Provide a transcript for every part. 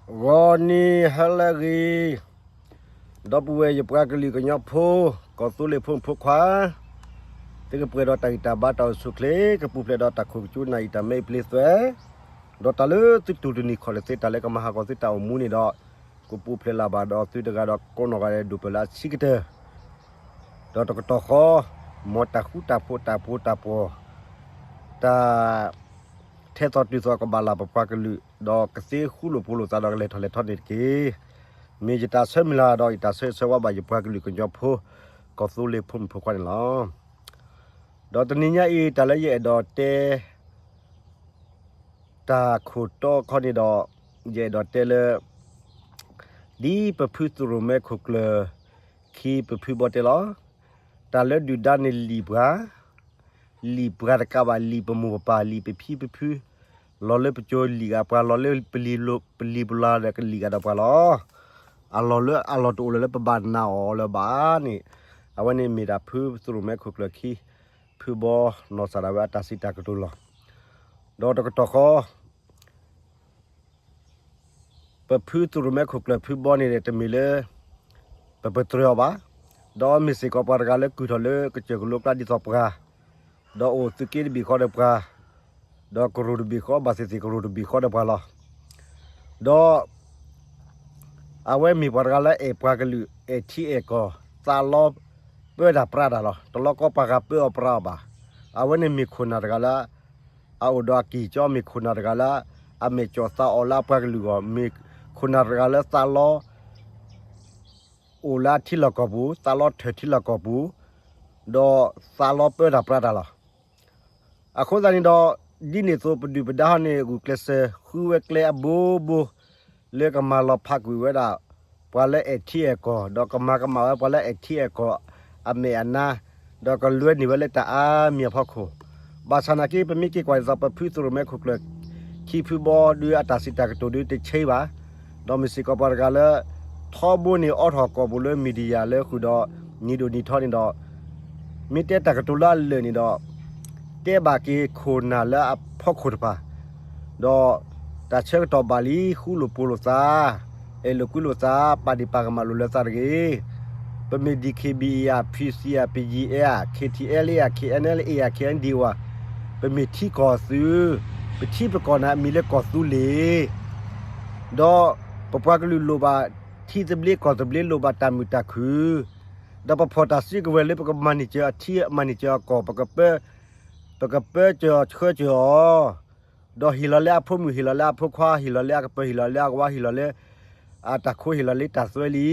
ဂီၤနံၤဟါလၢအဂ့ၤ, ဒီပုၢ်ဝဲၢ်ယပှၤကလုာ်ကညီဖိ, ကီၢ်သူလ့ၤဖိမုၣ်ဖိခွါ, သုကပှဲၤဒီးတၢ်ဂံၢ်တၢ်ဘါတၢ်အိၣ်ဆူၣ်အိၣ်ချ့, ကပူၤဖျဲးဒီးတၢ်ခိၣ်ကစူနၢ်အံၤတၢ်မဲအံၤပျ့သွဲ, ဒီးတၢ်လၢသုတူၢ်တနံၤခီၣ်တသ့တၢ်လၢကမၤဟးဂီၤသုတၢ်အိၣ်မူန့ၣ်ဒီး, ကပူၤဖျဲးလၢၤဘၣ်ဒီးသုတဂၤဒီးကိးနီၢ်ဂၤဒဲးဒိၣ်ပၢၢ်လၢအဆံးကတၢၢ် ဒီးတကတီၢ်ဃီ, မ်တၢ်ဃူတၢ်ဖိးတၢ်ပှိၤတၢ်ပှီၢ်, တၢ်ထဲသိးတုၤသိးကဘၣ်လၢပပှၤကလုာ်, ဒီးကသ့ဃူလိာ်ဖိးလိာ်သးဒီးကလဲၤထီၣ်လဲၤထီန့ၣ်တက့ၢ်. မ့ၢ်ယတၢ်ဆၢမုၢ်လၢ်ဒီးယတၢ်ဆၢဂ့ၤဆၢဝါဘၣ်ယပှၤကလုာ်ကညီဖိ, ကီၢ်သူလ့ၤဖိမုၣ်ဖိခွါန့ၣ်လီၤ. ဒီးတနံၤညါအံၤ တၢ်လၢယအဲၣ်ဒိးတဲ တၢ်ခိၣ်တီခီန့ၣ်ဒီး, ယအဲၣ်ဒိးတဲလၢ ဒ်ပဖုသရိၣ်မဲခိၣ်ကျၢၢ် ခံဖုဘီတဲလီၤ. တၢ်လၢဒုၣ်ဒါန့ၣ်လံာ်ပှၤ, လံာ်ပှၤတကးဘၣ် လံာ်ပမိၢ်ပပၢ် လံာ်ပဖံပဖု, လီၤလၢပကၠိလံာ်ဂၤပှၤ လီၤလၢပလံၤပလၤဒီးကလံာ်ဂၤဒီးပှၤလီၤ. အလီၢ်လၢအလီၢ်တအိၣ်လၢၤလၢပဘၣ်နာ်အီၤလၢၤဘၣ်န့ၣ်, အဝဲန့ၣ်မ့ၢ်ဒၣ်ဖုသရိၣ်မဲခိၣ်ကျၢၢ်ခံ ဖုဘီနီၢ်စၢ်ဒၣ်ဝဲအတၢ်စံးတၢ်ကတိၤလီၤ. ဒီးတကတီၢ်ဃီ ပဖုသရိၣ်မဲခိၣ်ကျၢၢ်ဖုဘီန့ၣ် တမ့ၢ်လၢ ပပတြၢၤအီၤဘၣ်. ဒီးမ့ၢ်စ့ၢ်ကီးပှၤတဂၤလၢကုၢ်ထီၣ်လၢကစၢၢ်ကလိကျါဒ်သိးပှၤ, ဒီးအိၣ်သုးက့တဘ့ၣ်ဃီဒီးပှၤ, ဒီးကရူၢ်တဘ့ၣ်ဃီ ဘၣ်သ့ၣ်သ့ၣ်ကရူၢ်တဘ့ၣ်ဃီဒီးပှၤလီၤ. ဒီး အဝဲမ့ၢ်ပှၤတဂၤလၢအဲၣ်ပှၤကလုာ် အဲၣ်ထံအဲၣ်ကီၢ်, သးလီပၢတၢ်ပြးတၢ်လီၤ. တလီၤကီပှၤဂၤပၢအီၤပြးအီၤဘၣ်. အဝဲန့ၣ်မ့ၢ်ခိၣ်နၢ်တဂၤလၢ အအိၣ်ဒီးအကံၢ်ကီ, မ့ၢ်ခိၣ်နၢ်တဂၤလၢ အမဲာ်ကၠီၣ်သးအီၣ်လၢအပှၤကလုာ်အဂီၢ်, မ့ၢ်ခိၣ်နၢ်တဂၤလၢသးလီ အိၣ်လၢအထံလီၢ်ကီၢ်ပူၤ, သးလီထၢၣ်ထံလီၢ်ကီၢ်ပူၤ, ဒီးသးလီပၢတၢ်ပြးတၢ်လီၤ. အဃိသတးန့ၣ်ဒီး, ဒ်န့ၣ်အသိးပဒုၣ်ပဒါဟီန့ၣ် ဂုာ်ကျဲးစၢးဃုဝဲကျဲအဘိဘိ လၢကမၤလီၤဖးကွံာ်ဝဲဒၣ် ပှၤလၢအဲၣ်ထံအဲၣ်ကီၢ်, ဒီးကမၤကမၣ်ဝဲပှၤလၢအဲၣ်ထံအဲၣ်ကီၢ် အမဲာ်အနါ, ဒီးကလွဲန့ၢ်ဝဲလၢတၢ်အါမံၤအဖီခိၣ်, ဘၣ်ဆၣ်နာ်က့ ပမ့ၢ်က့ၤကွၢ်ဒ်သိး ပဖုသရိၣ်မဲခိၣ်ကျၢၢ် ခံဖုဘီဒုးအတၢ်စံးတၢ်ကတိၤဒုးတဆဲးဘၣ်, ဒီးမ့ၢ်စ့ၢ်ကီးပှၤတဂၤလၢ ထီဘိန့ၣ်အိးထီၣ်ကီၢ်ပူၤလၢ media လၢဃုာ်ဒီး နံၤဒိၣ်နံၤထီန့ၣ်ဒီး, မ့ၢ်တဲတၢ်ကတိၤလၢအလၢာ်န့ၣ်ဒီး, တဲဘၣ်က့ၤခိၣ်နၢ်လၢအဖီခိၣ်တဖၣ်, ဒီးတၢ်ဆၢကတီၢ်ဘၣ်လံ ဃူလိာ်ဖိးလိာ်သး, အဲၣ်လိာ်ကွံလိာ်သး, ပာ်ဒ့ၣ်ပာ်ကမၣ်လိာ်လၢသးတဂ့ၤ. ပမ့ၢ် DKBA ဧါ, PC ဧါ, PGA ဧါ, KTLA ဧါ, KNLA ဧါ, KNDO ဧါ, ပမ့ၢ်ထံကီၢ်သု, ပထံပကီၢ်န့ၣ်အမံၤလၢကီၢ်သူလ့ၤ, ဒီးပပှၤကလုာ်လိၣ်ဘၣ်ထံသဘျ့ကီၢ်သဘျ့ လိၣ်ဘၣ်တၢ်မုာ်တၢ်ခုၣ်, ဒီးပဖီၣ်တၢ်စုကဝဲၤလၢပကမၤန့ၢ်စၢၤအထံ မၤန့ၢ်စၢၤအကီၢ်, ပကပၢ, ပကပၢစၢၤအီၤဆှၢစၢၤအီၤ, ဒီးဟ့ၣ်လီၤလၢအဖိမုၣ်, ဟ့ၣ်လီၤလၢအဖိခွါ, ဟ့ၣ်လီၤလၢအကပၢၤ, ဟ့ၣ်လီၤလၢအဝါ, ဟ့ၣ်လီၤလၢအတၢ်ခိ, ဟ့ၣ်လီၤလၢတၢ်သွဲလံ,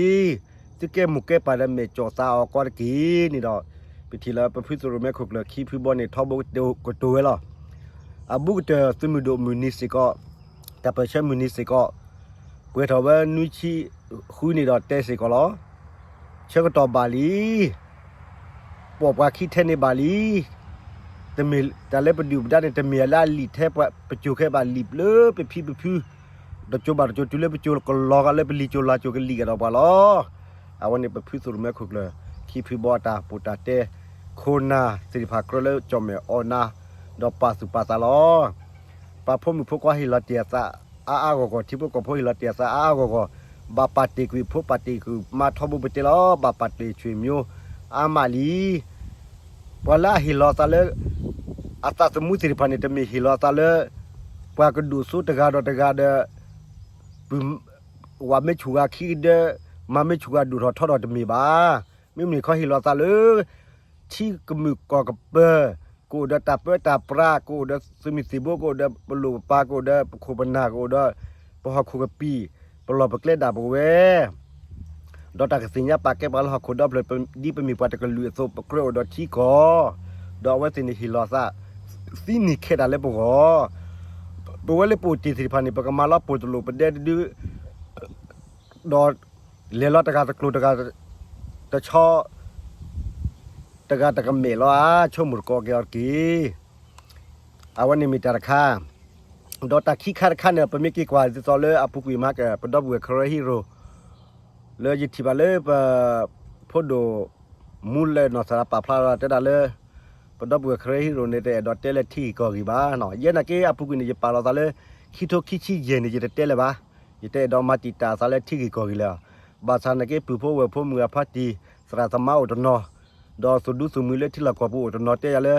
သုကဲမိၢ်ကဲပၢ်ဒီးမဲာ်ကၠီၣ်သးအီၤကီးတက့ၢ်န့ၣ်ဒီး, ပထံၣ်လၢပဖုသရိၣ်မဲခိၣ်ကျၢၢ်ခံဖုဘီန့ၣ် ထီဘိကတိၤဝဲလီၤ. အဘူးကတၢၢ်သုးမုၢ်ဒိၣ်မုၢ်နံၤစ့ၢ်ကီး, တၢ်ပၢၢ်ဆၢမုၢ်နံၤစ့ၢ်ကီး, ပှဲၤထီၣ်ဝဲနွံဆံဃုန့ၣ်ဒီးတဲစ့ၢ်ကီးလီၤ. ဆၢကတီၢ်ဘၣ်လံ, ပိာ်ပှၤခံထဲန့ၣ်ဘၣ်လံ. တမ့ၢ်တၢ်လၢပဒုၣ်ပဒါန့ၣ် တမ့ၢ်လၢအလံာ်ထဲပှၤပစိၤခဲဘၣ်, လံာ်လၢပဖံပဖု, တစိၤဘၣ်တစိၤတုၤလၢပစိၤကလီၤဂာ်လၢပလံာ်စိၤလၤစိၤကလံၤဂာ်ဒီးပှၤလီၤ. အဝဲန့ၣ်ပဖုသရိၣ်မဲခိၣ်ကျၢၢ်ခံဖုဘီအတၢ်ပူတၢ်တဲ, ခိၣ်နၢ်သ့ၣ်တဖၣ်ကြၢးလၢကၠီၣ်မဲာ်အီနါ, ဒီးပာ်သူၣ်ပာ်သးလီၤ. ပှၤဖိမုၣ်ဖိခွါဟ့ၣ်လီၤတ့ၢ်အသးအါအါဂီၢ်ဂီၢ်, ထံဖိကီၢ်ဖိဟ့ၣ်လီၤတ့ၢ်အသးအါအါဂီၢ်ဂီၢ်, ဘၣ်ပာ်တ့ၢ်ကွံာ်ဖိပာ်တ့ၢ်ကွံာ်မါထီဘိပတဲလီၤ, ဘၣ်ပာ်တ့ၢ်ဆွေမျိုးအါမးလံ. ပှၤလၢအဟ့ၣ်လီၤအသးလၢ အသးသမူသ့ၣ်တဖၣ်န့ၣ် တမ့ၢ်ဟ့ၣ်လီၤအသးလၢ ပှၤကဒိၣ်စိတဂၤဒီးတဂၤဒီး ဝၤမ့ၢ်ဆူၣ်ဂၤခံကဒၢ, မါမ့ၢ်ဆူၣ်ဂၤဒိၣ်ထီၣ်ထီထီၣ်တမ့ၢ်ဘၣ်. မ့မ့ၢ်ခီဟ့ၣ်လီၤသးလၢ ထံကမုာ်ကီၢ်ကပၢၤ, ကအိၣ်ဒီးတၢ်ပၢတၢ်ပြး, ကအိၣ်ဒီးသုးမုၢ်သံၣ်ဘိ, ကအိၣ်ဒီးပလိၣ်ပပၤ, ကအိၣ်ဒီးပခိၣ်ပနၢ်, ကအိၣ်ဒီးပဟီၣ်ခိၣ်ကပံာ်, ပလီၢ်ပကျဲဒၣ်ပဝဲ ဒီးတၢ်ကသ့ၣ်ညါပာ်ကဲပှၤလၢဟီၣ်ခိၣ်ဒီဖျၢၣ်, ဒ်ပမ့ၢ်ပှၤတကလုာ်အသိး ပကြၢးအိၣ်ဒီးထံကီၢ်, ဒီးအဝဲသ့ၣ်န့ၣ်ဟ့ၣ်လီၤသး သံန့ၢ်ခဲတၢ်လၢပဂီၢ်. ပဝဲလၢပအိၣ်တ့ၢ်သ့ၣ်တဖၣ်န့ၣ် ပကမၤလီၤပိာ်တလိာ်ပဒဲတဒု ဒီးလဲၤလီၤတဂၤတကျိၤတဂၤတဆီ တဂၤတကမဲာ်လီၤဧါ, ဆိကမိၣ်တကိးက့ၤအီၤတက့ၢ်. အဝဲန့ၣ်မ့ၢ်တၢ်တခါ, ဒီးတၢ်ခံခါတခါန့ၣ် ပမ့ၢ်က့ၤကွၢ်ဒ်သိးလၢအပူၤကွံာ်မၤက ပဒီပုၢ်ဝဲၢ် Karen Hero လၢယထံၣ်ဘၣ်လၢပ ဖိဒိၣ်မူလၢၢ်နီၢ်သရၣ်ပာ်ဖျါလီၤတဲဒၣ်လၢ ပဒီပုၢ်ဝဲၢ် Karen Hero န့ၣ် တအဲၣ်ဒိးတဲလၢထံဂ့ၢ်ကီၢ်ဂ့ၢ်ဘၣ်နီၤ. ယဲနာ်က့အပူၤကွံာ်န့ၣ် ယပာ်လီၤသးလၢ ခံထိခံဆံယဲၢ်န့ၣ် ယတတဲလၢၤဘၣ်. ယတအဲၣ်ဒိးမၤတံာ်တာ်အသးလၢထံဂ့ၢ်ကီၢ်ဂ့ၢ်လၢၤ, ဘၣ်ဆၣ်နာ်က့ ပုၢ်ဖိဝဲၢ်ဖိ မုၢ်အဖါတံၢ် သရၣ်သမါအိၣ်တနီၤ, ဒီးသူၣ်ဒူသူၣ်မှံလၢထံလီၢ်ကီၢ်ပူၤအိၣ်တနီၤတဲယၤလၢ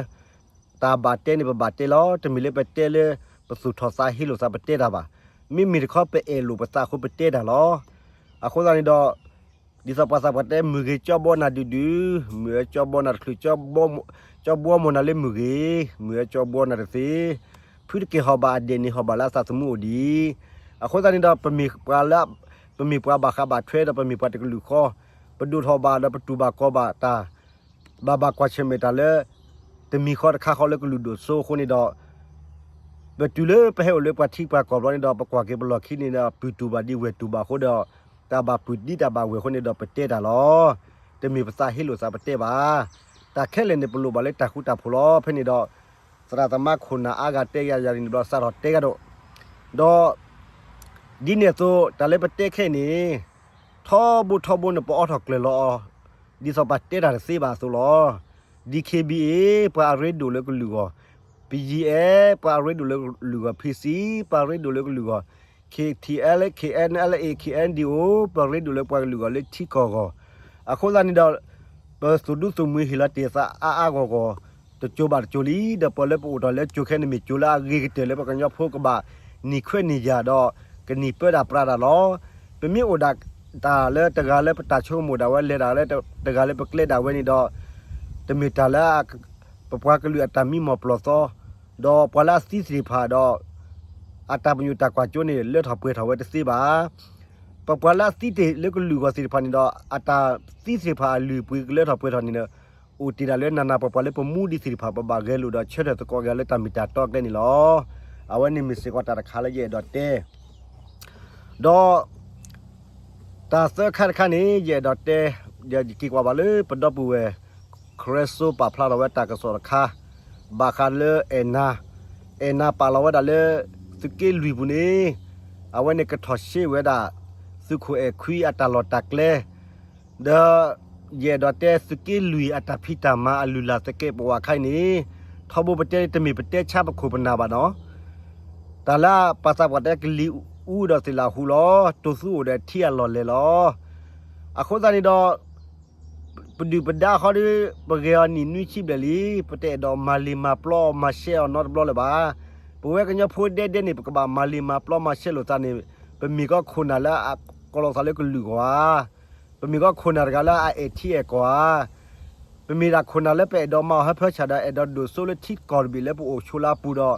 တၢ်ဘၣ်တဲန့ၣ် ပဘၣ်တဲလီၤ. တမ့ၢ်လၢပတဲလၢ ပသူၣ်ထီၣ်သးဟ့လိာ်သးပတဲတၢ်ဘၣ်. မ့မ့ၢ်တခီ ပအဲၣ်လိာ်ပသးအဃိပတဲတၢ်လီၤ. အဃိသတးန့ၣ်ဒီး ဒ်သိးပှၤသးပှၢ်တဲ မုၢ်ဂ့ၤကၠီဘီနၤဒုးဒုး, မုၢ်အၢကၠီဘီနၤတချုး, ကၠီဘီမီၢ်နၤလၢမုၢ်ဂ့ၤ, မုၢ်အၢကၠီဘီနၤတသ့, ဖုတက့ၢ်ဟီၣ်ဘၣ်အဒဲးန့ၣ် ဟီၣ်ဘၣ်လၢအသးသမူအိၣ်ဒံး. အဃိသတးန့ၣ်ဒီး ပမ့ၢ်ပှၤလၢ ပမ့ၢ်ပှၤဘၣ်ဃးဘၣ်ထွဲဒီး ပမ့ၢ်ပှၤတကလုာ်ဃီ, ပဒိၣ်ထီၣ်ဘၣ်ဒီးပတူၢ်ဘၣ်ကီဘၣ်တၢ် ဘၣ်ဘၣ်ကွၢ်ဆၢၣ်မဲာ်တၢ်လၢ တမံၤဃီတခါဃီလၢကလုာ်ဒိၣ်စိအဃိန့ၣ်ဒီး ပတုၤလၢပဟဲအိၣ်လၢပှၤထံပှၤကီၢ်ဘျီန့ၣ်ဒီး ပကွၢ်က့ၤပလီၢ်ခံန့ၣ်ဒီး ပုၢ်တူၢ်ဘၣ်ဒံးဝဲၢ်တူၢ်ဘၣ်အဃိဒီး တၢ်ဘၣ်ပုၢ်ဒံးတၢ်ဘၣ်ဝဲၢ်အဃိန့ၣ်ဒီး ပတဲတၢ်လီၤ. တမ့ၢ်ပသးဟ့လိာ်သးပတဲဘၣ်. တၢ်ခဲလၢာ်န့ၣ် ပလိၣ်ဘၣ်လၢတၢ်ဃူတၢ်ဖိးလီၤ. ဖဲန့ၣ်ဒီး သရၣ်သမါခိၣ်နၢ်အါဂၤတဲယၤယၤန့ၣ်ဘျီ စးထီၣ်တဲဂၤဒိၣ်, ဒီး ဒ်န့ၣ်အသိး တၢ်လၢပတဲခဲအံၤန့ၣ် ထီဘိထီဘိန့ၣ် ပအိးထီၣ်ကျၢၤလီၤအီၤ ဒ်သိးပတဲတၢ်တသ့ဘၣ်အသိးလီၤ. ဒ် ခ့ဘံၣ်အ့ၣ် ပှၤအရ့ဒိၣ်လၢကလုာ်ဂီၢ်, ပယံၤအဲၣ် ပှၤအရ့ဒိၣ်လၢကလုာ်ဂီၢ်, ဖံစံ ပှၤအရ့ဒိၣ်လၢကလုာ်ဂီၢ်, ခ့ထံအဲလ်, ခ့အဲနလ်အ့ၣ်, ခ့အဲနဒံၣ်အိၣ် ပှၤရ့ဒိၣ်လၢပှၤကလုာ်ဂီၢ်လၢထံကီၢ်ဂီၢ်. အဃိသတးန့ၣ်ဒီး ပသူၣ်ဒူသူၣ်မှံဟ့ၣ်လီၤတ့ၢ်သးအါအါဂီၢ်ဂီၢ် တစိၤဘၣ်တစိၤလံ, ဒီးပှၤလၢပအိၣ်ထီၣ်လၢကၠိခဲန့ၣ်မ့ၢ်ကၠိလၢအဂ့ၤကတၢၢ်လၢပှၤကညီဖိကဘၣ်နံၤခွဲးနံၤယာ်ဒီး ကနံၤပၢတၢ်ပြးတၢ်လီၤ. ပမ့ၢ်အိၣ်ဒၣ်တၢ်လၢတဂၤလၢပတၢ်ဆိကမိၣ်ဒၣ်ဝဲ လဲၤဒၣ်လၢတဂၤလၢပကျဲဒၣ်ဝဲန့ၣ်ဒီး တမ့ၢ်တၢ်လၢ ပပှၤကလုာ်အတၢ်မံမီၢ်ပျီၢ်သီ ဒီးပှၤလၢအသံသ့ၣ်တဖၣ်ဒီး အတၢ်ပညိၣ်တၢ်ကွၢ်စိန့ၣ် လၢထီၣ်ပှဲၤထီၣ်ဝဲတသ့ဘၣ်. ပပှၤလၢအသံတ့ၢ်လၢကလုာ်ဂီၢ်သ့ၣ်တဖၣ်န့ၣ်ဒီး အတၢ်သံသ့ၣ်တဖၣ်အလုၢ်အပှ့ၤကလၢထီၣ်ပှဲၤထီၣ်န့ၣ်ဒီး အိၣ်တ့ၢ်ဒၣ်လၢနးနးပှၤပှၤလၢပမူဒံးသ့ၣ်တဖၣ် ပဘၣ်ဂဲၤလိာ်ဒီးဆၢထၢၣ်သကိးက့ၤလၢတၢ်မ့ၢ်တၢ်တီကျဲန့ၣ်လီၤ. အဝဲန့ၣ်မ့ၢ်စ့ၢ်ကီးတၢ်တခါလၢယအဲၣ်ဒိးတဲ ဒီး တၢ်သၢခါတခါန့ၣ် ယအဲၣ်ဒိးတဲ ယက့ၤကွၢ်ဘၣ်လၢပဒီပုၢ်ဝဲၢ် ခရဲစိ ပာ်ဖျါထီၣ်ဝဲတၢ်ကစီၣ်တခါ ဘၣ်ဃးလၢအဲၣ်နၤ, အဲၣ်နၤပာ်လီၤဝဲဒၣ်လၢ သုးက့လွံၢ်ပူၤန့ၣ် အဝဲန့ၣ်ကထီၣ်ရှ့ဝဲဒၣ် သုးခိၣ်အဲၣ်ခွံအတၢ်လီၢ်တၢ်ကျဲ ဒီး ယအဲၣ်ဒိးတဲသုးက့လွံၢ်အတၢ်ဖံးတၢ်မၤအလုၢ်အလၢ်သကဲးပဝးခါအံၤန့ၣ် ထီဘိပတဲတမ့ၢ်ပတဲဆါပခိၣ်ပနၢ်ဘၣ်နီၤ တၢ်လၢပှၤသးပှၢ်တဲကလံၤအူဒီးသ့ၣ်လၣ်ဟူလီၤ တိၢ်သူအိၣ်ဒီးထံအလီၢ်လဲၢ်လီၤ. အဃိသတးန့ၣ်ဒီး ပဒုၣ်ပဒါဃီဒီး ပဂဲၤအီၤနံၣ်နွံဆံဘျဲၣ်လံ ပတအဲၣ်ဒိးမၤလ့ၤမၤပျီမၤရှဲအီၤနီတဘျီလၢၤဘၣ်. ပဝဲကညီဖိဒဲဒဲန့ၣ် ပကဘၣ်မၤလ့ၤမၤပျီမၤရှဲလိာ်သးန့ၣ် ပမ့ၢ်ကီခိၣ်နၢ်လၢအကီၤလိာ်သးလၢကလုာ်ဂီၢ်ဧါ ပမ့ၢ်ကီခိၣ်နၢ်တဂၤလၢအအဲၣ်ထံအဲၣ်ကီၢ်ဧါ ပမ့ၢ်ဒၣ်ခိၣ်နၢ်လၢပအဲၣ်ဒိးမၤအီၤဟၢဖၢဆၣ်ဒီး အဲၣ်ဒိးဒိၣ်စိလၢထံကီၢ်တဘ့ၣ်လၢပအိၣ်ဆိးလၢအပူၤဒီး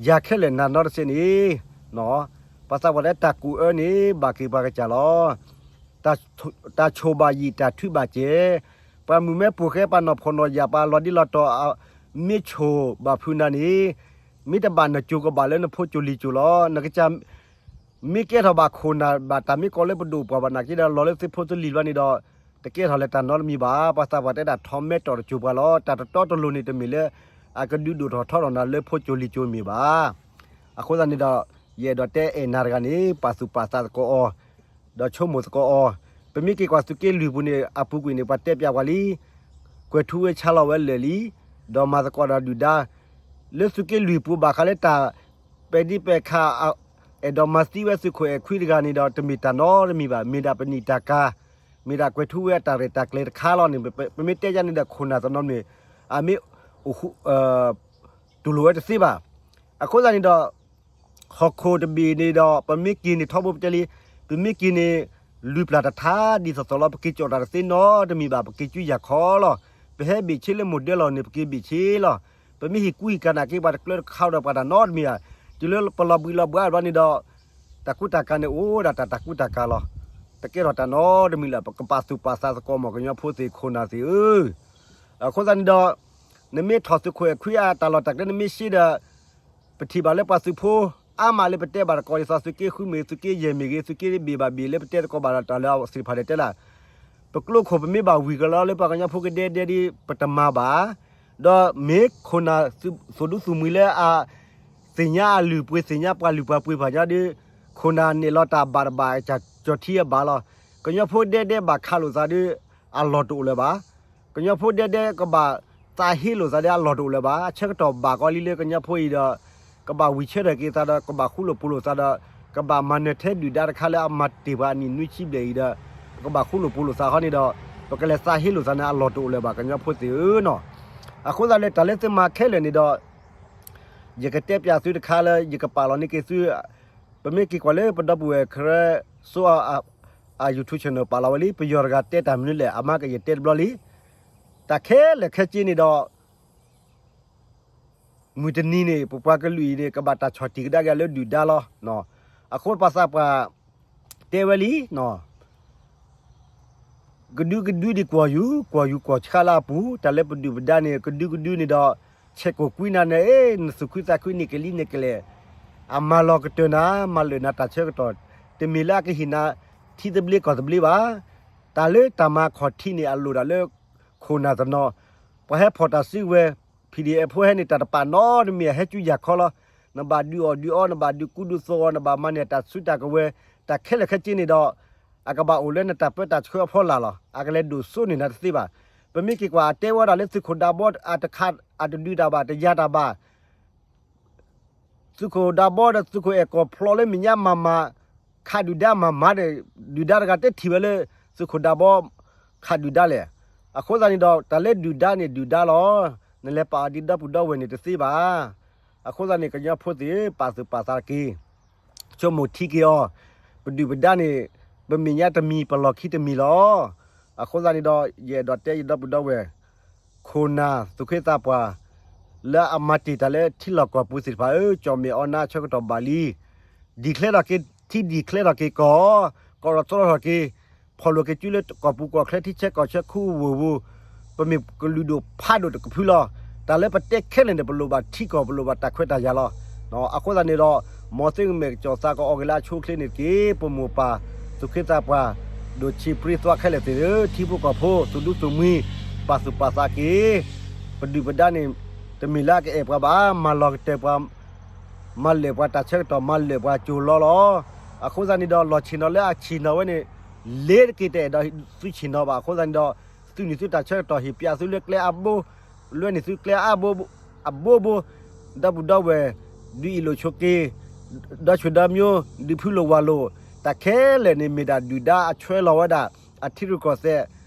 ယၤခဲလၢာ်နၤနီတစဲးန့ၣ် ပှၤသးပှၢ်တဲတၢ်ကူၣ်အၢန့ၣ် ဘၣ်က့ၤပှၤကစၢ်လီၤ. တၢ်ဆိၣ်ဘၣ်ယံာ်တၢ်ထုဘၣ်စဲး, ပှၤမုၣ်မဲပိာ်ဃဲပှၤနီၢ်ဖှီၣ်နီၢ်ယာ်ပှၤလီၤဒ့လီၤတီၤ မ့ၢ်ဆိၣ်ဘၣ်ဖုးနၤန့ၣ် မ့ၢ်တဘၣ်နကၠိၤကဘၣ်လၢနဖိကၠိၤလံၤကၠိၤလီၤ. နကစၢ် မ့ၢ်ကဲထီၣ်ဘၣ်ခိၣ်နၢ်ဘၣ်တၢ်မ့ၢ်ကီလၢပဒိၣ်ပှၢ်ဘၣ်နာ်က့ဒီး လီၤလၢသုဖိသုလံၤဘျီန့ၣ်ဒီး တကဲထီၣ်လၢတၢ်နီတမံၤဘၣ်. ပှၤသးပှၢ်တဲဒၣ်ထီမဲထီၣ်တကၠိၤပှၤလီၤ. တၢ်တတီတလိၤန့ၣ်တမ့ၢ်လၢ အကဒုးဒိၣ်ထီၣ်ထီထီၣ်နၤလၢဖိကၠိၤလံၤကၠိၤမ့ၢ်ဘၣ်. အဃိသတးန့ၣ်ဒီး ယအဲၣ်ဒိးတဲအဲၣ်နၤတဂၤန့ၣ် ပာ်သူၣ်ပာ်သးသကိးအီၤ ဒီးဆိကမိၣ်သကိးအီၤ, ပမ့ၢ်က့ၤကွၢ်သုးက့လွံၢ်ပူၤန့ၣ် အပူၤကွံာ်န့ၣ် ပှၤတဲပျးပှၤလံ, ကွဲၤထူဝ့ဆါလီၤဝဲလၢာ်လံ, ဒီးမၤသကိးဒီးဒုၣ်ဒါ, လၢသုးက့လွံၢ်ပူၤဘၣ်ဃးလၢတၢ် ပဲာ်ဒံးပဲာ်ခါ အဲၣ်ဒိးမၤသံဝဲသုးခိၣ်အဲၣ်ခွံတဂၤန့ၣ်ဒီး တမ့ၢ်တၢ်နီတမံၤဘၣ်, မ့ၢ်ဒၣ်ပနံာ်တၢ်ကၤ, မ့ၢ်ဒၣ်ကွဲၤထူဝ့အတၢ်ရဲၣ်တၢ်ကျဲၤတခါလီၤန့ၣ်, ပမ့ၢ်တဲယါန့ၣ်ဒီး ခိၣ်နၢ်တနီၤန့ၣ် အမ့ၢ် တူၢ်လိာ်ဝဲတသ့ဘၣ်. အဃိသတးန့ၣ်ဒီး ဟီၣ်ခိၣ်တဘ့ၣ်န့ၣ်ဒီး ပမ့ၢ်က့ၤန့ၣ်ထီဘိပတဲလံ, ပမ့ၢ်က့ၤန့ၣ် လုၢ်ပျၢ်တထါဒ်သိးသိးလီၤ. ပက့ၤကၠီၣ်တၢ်တသ့နီတမံၤဘၣ်, ပက့ၤကူယၢ်ခီလီၤ. ပဟဲဘ့ၣ်ဆ့လၢမိၢ်ဒၢလီၤန့ၣ် ပက့ၤဘ့ၣ်ဆ့လီၤ. ပမ့ၢ်ဟ့ၣ်ကူဟ့ၣ်ကၤနာ်က့ ပှၤတကျၢတခါဒီးပှၤတၢ်နီတမံၤဘၣ်. တုၤလၢပလီၤဘှံးလီၤဘှါဘျီန့ၣ်ဒီး တၢ်ကူတၢ်ကၤန့ၣ်အိၣ်ဒၣ်တၢ်တၢ်ကူတၢ်ကၤလီၤ. တကဲထီၣ်တၢ်နီတမံၤလၢၤ, ပကပာ်သူၣ်ပာ်သးသကိးမ့ၢ်ကညီဖိသ့ၣ်ခိၣ်နၢ်သ့ၣ်ဧၢ. အဃိသတးန့ၣ်ဒီး နမ့ၢ်ထီၣ်သုးခိၣ်အဲၣ်ခွံအတၢ်လီၢ်တၢ်ကျဲ နမ့ၢ်ရှ့ဒီး ပထံၣ်ဘၣ်လၢပှၤသုးဖိ အါမးလၢပတဲဘၣ်တကိး ဒ်သိးသုးက့ဃုမ့ၢ်ဂ့ၤ သုးက့ယဲၢ်မ့ၢ်ဂ့ၤ သုးက့ဘ့ၣ်ဘၣ်ဘ့ၣ်လၢပတဲသကိးဘၣ်ဒီးတၢ်လၢအသ့ၣ်တဖၣ်ဒဲးတဲလၢ ပကျိခိၣ်ပမ့ၢ်ဘၣ်ဝံၤကလီလၢပှၤကညီဖိကဒဲဒဲဒ်ပတမၤဘၣ်, ဒီးမ့ၢ်ခိၣ်နၢ်သူၣ်ဒူသူၣ်မှံၤလၢအ သ့ၣ်ညါအလုၢ်အပှ့ၤ သ့ၣ်ညါပှၤလုၢ်ပှၤပှ့ၤဖးညါဒီး ခိၣ်နၢ်န့ၣ်လီၤတၢ်ဘၣ်တဘၣ် ကၠီၣ်ထံအဘၣ်လီၤ. ကညီဖိဒဲဒဲဘၣ်ခးလိာ်သးဒီး အလီၢ်တအိၣ်လၢၤဘၣ်. ကညီဖိဒဲဒဲကဘၣ်သးဟ့လိာ်သးဒီးအလီၢ်တအိၣ်လၢၤဘၣ်. အဆၢကတီၢ်ဘၣ်ကီလံလၢကညီဖိအံၤဒီး ကဘၣ်ဝံၤဆၢထၢၣ်က့ၤသးဒီး ကဘၣ်ဃူလိာ်ဖိးလိာ်သးဒီး ကဘၣ်မၤနၢၤထဲဒုၣ်ဒါတခါလၢအမၤတ့ၢ်ပှၤအနံၣ်နွံဆံဘျဲၣ်အံၤဒီး ပကဘၣ်ဃူလိာ်ဖိးလိာ်သးဃီန့ၣ်ဒီး ပကလဲၤသးဟ့လိာ်သးန့ၣ် အလီၢ်တအိၣ်လၢၤဘၣ် ကညီဖိသ့ၣ်ဧၢနီၤ. အဃိသတးလၢ တၢ်လၢသုမၤခဲလၢာ်န့ၣ်ဒီး ယကတဲပျးသုတခါလၢ ယကပာ်လီၤန့ၢ်က့ၤသု ပမ့ၢ်က့ၤကွၢ်လၢပဒီပုၢ်ဝဲၢ် ခရၢစိအ အ YouTube channel ပာ်လီၤဝဲလံ ပယီၤတဂၤတဲတၢ်မနုၤလဲၣ် အမါကယတဲတဘျီလံ. တၢ်ခဲလၢာ်ခဲဆ့န့ၣ်ဒီး မုၢ်တနံၤန့ၣ် ပပှၤကလုာ်အံၤန့ၣ် ကဘၣ်တၢ်ဆီၣ်တံၢ်ကဒါက့ၤလၢဒုၣ်ဒါလီၤ. အဃိပှၤသးပှၢ်တဲဝဲလံ ကဒုကဒုဒံးကွီၢ်ယူၤ ကွီၢ်ယူၤကွီၢ်ဆှါလၢအပူၤ တၢ်လၢပဒုၣ်ပဒါန့ၣ် ကဒုကဒုန့ၣ်ဒီး ဆဲးကိာ်ကွံနၤန့ၣ် နသူၣ်ခုသးခုန့ၢ်ကလံန့ၣ်ကလဲာ် အမၤလီၤကတၢၢ်နၤ မၤလၢာ်နၤတၢ်ဆၢကတီၢ် တမ့ၢ်လၢအကဟ့ၣ်နၤ ထံသဘျ့ကီၢ်သဘျ့ဘၣ်. တၢ်လၢတၢ်မၤခီၣ်ထံးန့ၣ် အလိၣ်ဒၣ်လၢ ခိၣ်နၢ်တနီၤ ပှၤဟဲဖီၣ်တၢ်စုကဝဲၤ PDF ဖိဟဲန့ၣ် တၢ်တပာ်နီတမံၤ အဟဲကူယၢ်ခီလီၤ. နဘၣ်ဒုးအီၣ်ဒုးအီ နဘၣ်ဒုးကူဒုးသိးအီၤ နဘၣ်မၤန့ၢ်တၢ်စုတၢ်ကဝဲၤ တၢ်ခဲလၢာ်ခဲဆ့န့ၣ်ဒီး အကဘၣ်အိၣ်လၢနတၢ်ပၢတၢ်ဆှၢအဖီလာ်လီၤ. အကလဲၤဒိၣ်စိန့ၢ်နၤတသ့ဘၣ်. ပမ့ၢ်က့ၤကွၢ်အတဲဝဲဒၣ်လၢသုးခိၣ်ဒးဘီအတခး အတဒုးတၢ်ဘၣ် တယၤတၢ်ဘၣ် သုးခိၣ်ဒးဘီဒီးသုးခိၣ်အဲၣ်ကီၢ်ဖျိးလၢမဲာ်ညါမၤမၤ ခးဒုၣ်ဒါမၤမၤဒီး ဒုၣ်ဒါတဂၤတဲထံၣ်ဝဲလၢ သုးခိၣ်ဒးဘီ ခးဒုၣ်ဒါလဲၣ်. အဃိသတးန့ၣ်ဒီး တၢ်လၢဒုၣ်ဒါန့ၣ်ဒုၣ်ဒါလီၤ. နလဲၤပာ်အီၤဒ်ဒီပုၢ်ဒီဝဲၢ်န့ၣ်တသ့ဘၣ်. အဃိသတးန့ၣ် ကညီဖိသ့ၣ် ပာ်သူၣ်ပာ်သးတက့ၢ်. ဆိကမိၣ်ထံက့ၤအီၤ, ပဒုၣ်ပဒါန့ၣ် ပမဲာ်ညါတမံၤ ပလီၢ်ခံတမံၤလီၤ. အဃိသတးန့ၣ်ဒီး ယအဲၣ်ဒိးတဲယဒီပုၢ်ဒီဝဲၢ် ခိၣ်နၢ်သူၣ်က့သးပှၢ် လၢအမၤတ့ၢ်တၢ်လၢထံလီၢ်ကီၢ်ပူၤသ့ၣ်တဖၣ်ဧၢ, ကၠီၣ်မဲာ်အီနါဆၢကတီၢ်ဘၣ်လံ. declare ထီၣ်က့ၤ, ထံ declare ထီၣ်က့ၤကီၢ်, ကီၢ်ဒီးတြီထီၣ်က့ၤ, ဖီၣ်လိာ်က့ၤစုလၢကီၢ်ပူၤကီၢ်ချၢ ထံဆၢကီၢ်ဆၢ ခူဝ့ၢ်ဝ့ၢ်, ပမ့ၢ်ကလုာ်ဒိၣ်ဖးဒိၣ်တကဖုလီၤ. တၢ်လၢပတဲခဲလၢာ်န့ၣ် ပလိၣ်ဘၣ်ထံကီၢ် ပလိၣ်ဘၣ်တၢ်ခွဲးတၢ်ယာ်လီၤ. အဃိသတးန့ၣ်ဒီး မ်သုကမဲာ်ကစီၣ်သးကအီၣ်က့ၤလၢအဆိအချ့န့ၣ်တက့ၢ်. ပမိၢ်ပၢ်သူၣ်က့သးပှၢ် ဒိၣ်ဆံးပြံသွါခဲလၢာ်သ့ၣ်ဧၢ, ထံဖိကီၢ်ဖိ သူၣ်ဒူသူၣ်မှံ ပာ်သူၣ်ပာ်သးက့ၤ. ပဒုၣ်ပဒါန့ၣ် တမ့ၢ်လၢအကအဲၣ်ပှၤဘၣ်, မၤလီၤကတၢၢ်ပှၤ, မၤလၢာ်ပှၤတၢ်ဆၢကတီၢ်, မၤလၢာ်ပှၤကၠိၤလီၤလီၤ. အဃိသတးန့ၣ်ဒီး လီၢ်ဆ့ၣ်နီၤလၢအဆ့ၣ်နီၤဝဲန့ၣ် လ့ၤတက့ၤတအဲၣ်ဒိးသုဆ့ၣ်နီၤဘၣ်. အဃိသတးန့ၣ်ဒီး သုန့ၢ်သုတၢ်ဆၢကတီၢ် ဟ့ၣ်ပျးသုလၢကျဲအဘိ, လွဲန့ၢ်သုကျဲအဘိအဘိ, ဒီပုၢ်ဒီဝဲၢ် ဒုးအ့ၣ်လိာ်ဆိးက့ၤ, ဒီဆူၣ်ဒီမၠိ, ဒုးဖုလိာ်ဝၤလိာ်, တၢ်ခဲလၢာ်န့ၣ် မ့ၢ်ဒၣ်ဒုၣ်ဒါအဆွဲလီၤဝဲဒၣ် အထံရူၢ်ကီၢ်သဲး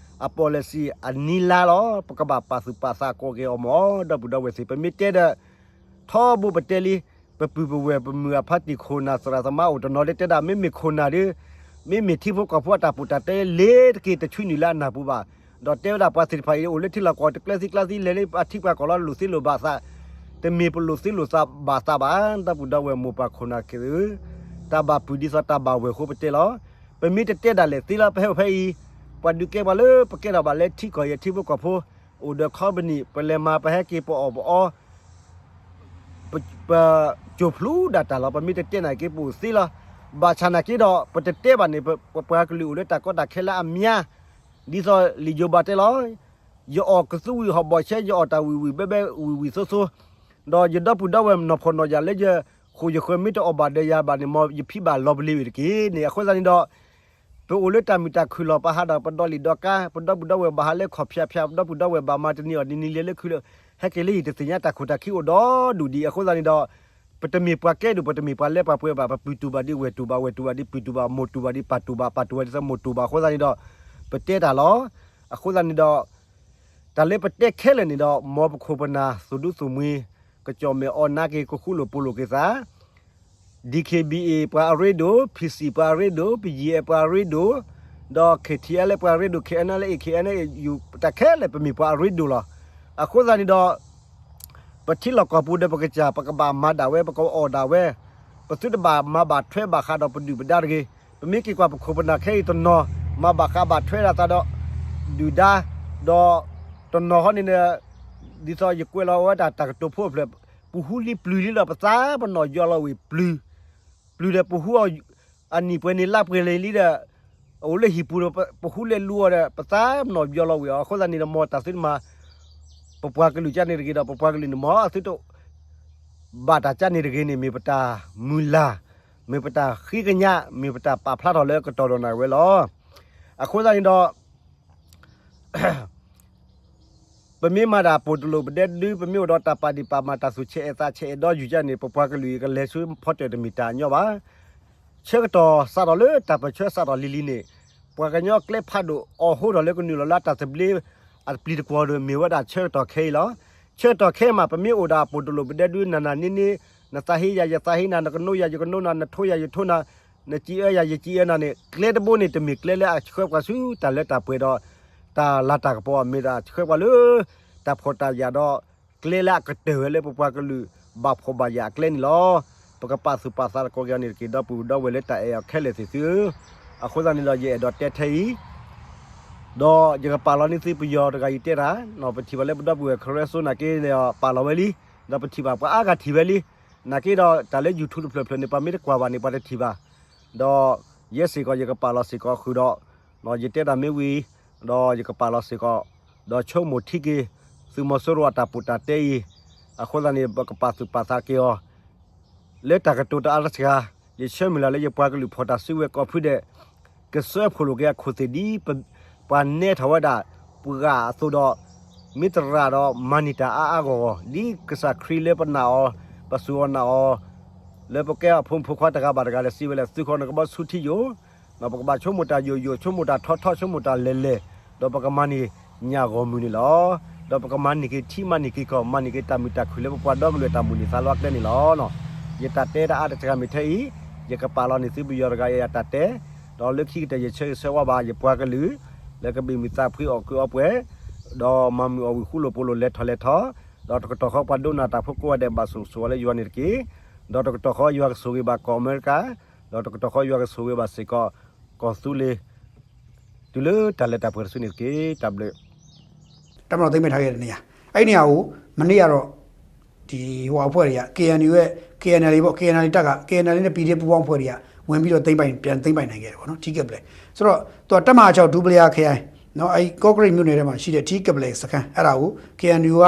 အ policy အနံၤလါလီၤ. ပကဘၣ်ပာ်သူၣ်ပာ်သးကိးက့ၤအီၤမ့ၢ် ဒီပုၢ်ဒီဝဲၢ်သ့ၣ်. ပမ့ၢ်တဲဒီး ထီဘိပတဲလံ, ပပုၢ်ပဝဲၢ်ပမုၢ်အဖါတံၢ်ခိၣ်နၢ်သရၣ်သမါအိၣ်တနီၤလၢတဲဒၣ် မ့မ့ၢ်ခိၣ်နၢ်ဒီး, မ့မ့ၢ်ထံဖိကီၢ်ဖိအတၢ်ပူၤတၢ်တဲ လ့ၤတက့ၤတဆူနုာ်လၢအနၢ်ပူၤဘၣ်. ဒီးတဲဝဲဒၣ်ပှၤသ့ၣ်တဖၣ်အံၤ အိၣ်လၢထံလီၢ်ကီၢ်တကျဲသံကျါသံ လဲၤလၢအထံပှၤကီၢ်လီၤ လိာ်သ့လိာ်ဘၣ်သး, တမ့ၢ်ပလိာ်သ့လိာ်ဘၣ်သးဘၣ်. ဒီပုၢ်ဒီဝဲၢ်မိၢ်ပၢ်ခိၣ်နၢ်ခဲလၢာ်, တၢ်ဘၣ်ပုၢ်ဒ်သိးတၢ်ဘၣ်ဝဲၢ်အဃိပတဲလီၤ. ပမ့ၢ်တတဲဒၣ်လဲာ်သ့လီၤ. ပဟဲအိၣ်ဖဲအံၤ, ပှၤဒုးကဲပှၤလၢပကဲထီၣ်ဘၣ်လၢထံကီၢ်အံၤ ထံဖိကီၢ်ဖိ, အိၣ်ဒီး company ပလဲၤမၤပဟဲက့ၤပအီၣ်ပအီ ပ, ပကၠိၤဖျူဒၣ်တၢ်လီၤ. ပမ့ၢ်တတဲနာ်က့ ပအိၣ်သ့လီၤ. ဘၣ်ဆၣ်နာ်က့ဒီး ပတတဲဘၣ်န့ၣ် ပပှၤကလုာ်အိၣ်လၢတၢ်ကီတၢ်ခဲလၢအမါ, ဒ်သိးလံာ်ယိၤဘးတဲလီၤ, ယအီၣ်ကသူဝံၤဟီၣ်ဘီၣ်ဆဲး ယအီၣ်တၢ်ဝံၣ်ဝံၣ်ဘဲဘဲဝံၣ်ဝံၣ်သိသိ, ဒီးယဒီပုၢ်ဒီဝဲၢ်နီၢ်ဖှီၣ်နီၢ်ယာ်လၢယဃိာ်ယဃၢၤမ့ၢ်တအီၣ်ဘၣ်ဒီးယၤဘၣ်န့ၣ် မ်ယဖံးဘၣ်လီၤပလ့ၤဝံၤတက့ၢ်န့ၣ်. အဃိသတးန့ၣ်ဒီး ပအိၣ်လၢတၢ်မုာ်တၢ်ခုၣ်လီၤ. ပဟးဒီးပဒီလံာ်ဒီကါ, ပဒီပုၢ်ဒီဝဲၢ်ဘၣ်ဟးလၢခီၣ်ဖၠၣ်ဖၠၣ်, ပဒီပုၢ်ဒီဝဲၢ်ဘၣ်မၤတနံၤအီၣ်တနံၤလဲၤလၢခုလၢ, ဟဲက့ၤလၢဟံၣ်တသ့ၣ်ညါတၢ်ခိၣ်တၢ်ခံအိၣ်ဒီဒူၣ်ဒံး. အဃိသတးန့ၣ်ဒီး ပတမ့ၢ်ပှၤကဲဒိၣ် ပတမ့ၢ်ပှၤလၢပှၤပှဲၤဘၣ်. ပပုၢ်တူၢ်ဘၣ်ဒ်ဝဲၢ်တူၢ်ဘၣ်, ဝဲၢ်တူၢ်ဘၣ်ဒ်ပုၢ်တူၢ်ဘၣ်, မိၢ်တူၢ်ဘၣ်ဒ်ပၢ်တူၢ်ဘၣ်, ပၢ်တူၢ်ဘၣ်ဒ်သးမိၢ်တူၢ်ဘၣ်. အဃိသတးန့ၣ်ဒီး ပတဲတၢ်လီၤ. အဃိသတးန့ၣ်ဒီး တၢ်လၢပတဲခဲလၢာ်န့ၣ်ဒီး မ်ပခိၣ်ပနၢ်သူၣ်ဒူသူၣ်မှံ ကကၠီၣ်မဲာ်အီနါက့ၤ ကဃူလိာ်ဖိးလိာ်က့ၤသး DKBA ပှၤအရ့ဒိၣ်, PC ပှၤအရ့ဒိၣ်, BGF ပှၤအရ့ဒိၣ်, ဒီး KTLA ပှၤအရ့ဒိၣ်, KNLA, KNU တၢ်ခဲလၢာ် ပမ့ၢ်ပှၤအရ့ဒိၣ်လီၤ. အဃိသတးန့ၣ်ဒီး ပထံလီၢ်ကီၢ်ပူၤဒီးပကစၢ် ပကဘၣ်မၤဒၣ်ဝဲ ပကအီၣ်ဒၣ်ဝဲ, ပသုတဘၣ်မၤဘၣ်ထွဲဘၣ်ဃးဒီးပဒုၣ်ပဒါတဂ့ၤ. ပမ့ၢ်က့ၤကွၢ်ပခိၣ်ပနၢ်ခဲအံၤတနီၤ မၤဘၣ်ဃးဘၣ်ထွဲဒၣ်သးဒီး ဒုၣ်ဒါ, ဒီးတနီၤဟီန့ၣ် ဒ်သိးယကွဲးလီၤဝဲဒၣ်တၢ်ကတိၤဖိအဖျၢၣ်, ပဟူလံပျုၤလံဒီး ပသးပနီၣ်ယီၤလီၤဝံၤပျုၤ, ပျုၤဒီးပဟူအီၤ အနံၣ်ပှဲၤန့ၣ်လါပှဲၤလံလံဒီး အအိၣ်လၢဟံၣ်ပူၤဒီး ပဟူလဲၤလူၤအီၤဒီး ပသးပနီၣ်ယီၤလီၤဝံၤအီၤ. အဃိသတးန့ၣ်ဒီး မ်တၢ်သုတမၤ ပပှၤကလုာ်ကန့ၣ်တဂ့ၤဒီး ပပှၤကလုာ်န့ၣ် မ်အသုတ ဘၣ်တၢ်ကန့ၣ်တဂ့ၤန့ၣ် မ့ၢ်ပတၢ်မုၢ်လၢ်, မ့ၢ်ပတၢ်ဃ့ကညး, မ့ၢ်ပတၢ်ပာ်ဖျါထီၣ်လၢကတီၢ်ဒီးနၢ်ဝဲလီၤ. အဃိသတးန့ၣ်ဒီး ပမ့ၢ်မၤတၢ်ပိာ်တလိာ်ပဒဲဒု, ပမ့ၢ်အိၣ်ဒီးတၢ်ပာ်ဒံးပာ်မၤ တၢ်သူၣ်ဆဲးအဲၣ်သးဆဲးအဲၣ်ဒီးယုာ်ကန့ၣ် ပပှၤကလုာ်အံၤကလဲၤဆူဖီတၢၣ်တမ့ၢ်တၢ်ညီဘၣ်. ဆ ဆၢကတီၢ်စးထီၣ်လၢတၢ်ပၢၢ်ဆၢစးထီၣ်လံၤလံၤန့ၣ်, ပှၤကညီကျဲဖးဒိၣ်အီၣ်ဟိထီၣ်လၢကနုာ်လီၤလၢအတၢ်သဘျ့အပျံၤတကွီၢ်ဒီး မ့ၢ်ဝဲဒၣ်ဆၢကတီၢ်ခဲအံၤလီၤ. ဆၢကတီၢ်ခဲအံၤမး ပမ့ၢ်အိၣ်ဒီးအပိာ်တလိာ်ပဒဲဒု နၤနၤန့ၣ်န့ၣ်, နသးဟ့ယၤယသးဟ့နၤ, နကနိယၤယကနိနၤ, နထိယၤယထိနၤ, နစံးအၢယၤယစံးအၢနၤန့ၣ်, ကျဲတဘိန့ၣ် တမ့ၢ်ကျဲလၢအဆှၢပှၤဆူတၢ်လၢတၢ်ပှဲၤဒီး တၢ်လၤတၢ်ကပီၤ, မ့ၢ်ဒၣ်ဆှၢပှၤလၢ တၢ်ဖှီၣ်တၢ်ယာ်ဒီး ကျဲလၢအကတၢၢ်ဝဲလၢပပှၤကလုာ်ဘၣ်ဖှီၣ်ဘၣ်ယာ်အကျဲန့ၣ်လီၤ. ပကပာ်သူၣ်ပာ်သးသကိးက့ၤအီၤန့ၣ်တက့ၢ် ဒီပုၢ်ဒီဝဲၢ်လၢတၢ်အဲၣ်အီၤခဲလၢာ်သ့ၣ်သုဧၢ, အဃိသတးန့ၣ်ဒီး ယအဲၣ်ဒိးတဲထဲအံၤ ဒီးယကပာ်လီၤန့ၢ်သုပယီၤတဂၤအံၤတဲတၢ်, ပထံၣ်ဘၣ်လၢပဒီပုၢ်ဝဲၢ် Karen So နာ်က့ ပာ်လီၤဝဲလံ, ဒီးပထံၣ်ဘၣ်ပှၤအါဂၤထံၣ်ဝဲလံ, နာ်က့ဒီးတၢ်လၢ YouTube တဖျၢၣ်ဖျၢၣ်န့ၣ် ပှၤမ့ၢ်တကွၢ်ဘၣ်န့ၣ် ပှၤတထံၣ်ဘၣ်, ဒီးယဲစ့ၢ်ကီး ယကပာ်လီၤစ့ၢ်ကီးဃုာ်ဒီး, ယတဲတၢ်မ့ၢ်ဝံၤ, ဒီးယကပာ်လီၤစ့ၢ်ကီး, ဒီးဆိကမိၣ်ထံက့ၤ သုးမီၤစိရိၤအတၢ်ပူၣ်တၢ်တဲအံၤ, အဃိသတးန့ၣ် ပကပာ်သူၣ်ပာ်သးက့ၤအီၤ လၢတၢ်ကတိၤတအါတစှၤ, ယဆၢမုၢ်လၢ်လၢယပှၤကလုာ်ဖီၣ်တၢ်စုကဝဲၤကိးဖုဒဲး, ကစၢဖှိၣ်လိာ်က့ၤအခိၣ်သ့ၣ်ဒ်ပှၤနဲထီၣ်ဝဲဒၣ် ပှၤအသိးဒီး, မ့ၢ်သရၣ်ဒီးမၤန့ၢ်တၢ်အါအါဂီၢ်ဂီၢ်, ဒ်ကစၢ်ခရံာ်လၢပနာ်အီၤ, ပစူၢ်အီၤနာ်အီၤ, လၢပကဲအဖိမုၣ်ဖိခွါတဂၤဘၣ်တဂၤဒီးစံးဝဲလၢ သုဃီန့ၣ်ကဘီဆူထံယိာ်, ဒီးပကဘၣ်ဆိကမိၣ်တၢ်ယိာ်ယိာ်, ဆိကမိၣ်တၢ်ထီထီ, ဆိကမိၣ်တၢ်လဲၤလဲၤ, ဒီးပကမၤန့ၢ်ညၣ်ဂီၢ်မုၢ်န့ၣ်လီၤ. ဒီးပကမၤန့ၢ်က့ၤထံ မၤန့ၢ်က့ၤကီၢ်, မၤန့ၢ်က့ၤတၢ်မုာ်တၢ်ခုၣ်လၢပပှၤဒီကလုာ်တၢ်မုၢ်န့ၢ်သးလီအကျဲန့ၣ်လီၤ. ယတၢ်တဲတၢ်အါတစှၤမ့ၢ်ထဲအံၤ, ယကပာ်လီၤန့ၢ်သုပယီၤတဂၤအံၤအတၢ်တဲ, ဒီးလၢခံကတၢၢ်ယဆၢဂ့ၤဆၢဝါဘၣ်ယပှၤကလုာ်, လၢကဘ့ၣ်မုာ်သးဖှံအီၣ်ကုးအီပှဲၤ, ဒီးမၤမုာ်အီၣ်ဝံၤဃူလိာ်ဖိးလိာ်လဲၤထီၣ်လဲၤထီ, ဒီးတကတီၢ်ဃီပှၤဒိကနၣ်တၢ်ဖိကိးဂၤဒဲးဘၣ်ဆိၣ်ဂ့ၤဆိၣ်ဝါလၢယွၤန့ၣ်တက့ၢ်. ဒီးတကတီၢ်ဃီယွၤကဆိၣ်ဂ့ၤဘၣ်ကီၢ်အမဲရကၤ, ဒီးတကတီၢ်ဃီယွၤကဆိၣ်ဂ့ၤဘၣ်စ့ၢ်ကီး ကီၢ်သူလ့ၤ တုၤလၢတၢ်လဲၤတၢ်ပှဲၤတစုန့ၣ်တက့ၢ်. တၢ်ဘျုး တပ်မတော်သိမ်းပိုက်ထားခဲ့တဲ့နေရာ, အဲ့ဒီနေရာကို မနေ့ကတော့ ဒီဟိုအဖွဲ့တွေက KNU ရဲ့ KNLA ပေါ့ KNLA တပ်က KNLA နဲ့ ပီႇတီဢၣ် ပူးပေါင်းအဖွဲ့တွေက ဝင်ပြီးတော့သိမ်းပိုက် ပြန်သိမ်းပိုက်နိုင်ခဲ့တယ်ပေါ့နော် ထီးကပလဲၣ် ဆိုတော့ သူက တပ်မဟာခြောက် ဒူပလယါခရိုင် နော် အဲ့ ကော့ကရိတ်မြို့နယ်ထဲမှာရှိတဲ့ ထီးကပလဲၣ်စခန်း အဲ့ဒါကို KNU က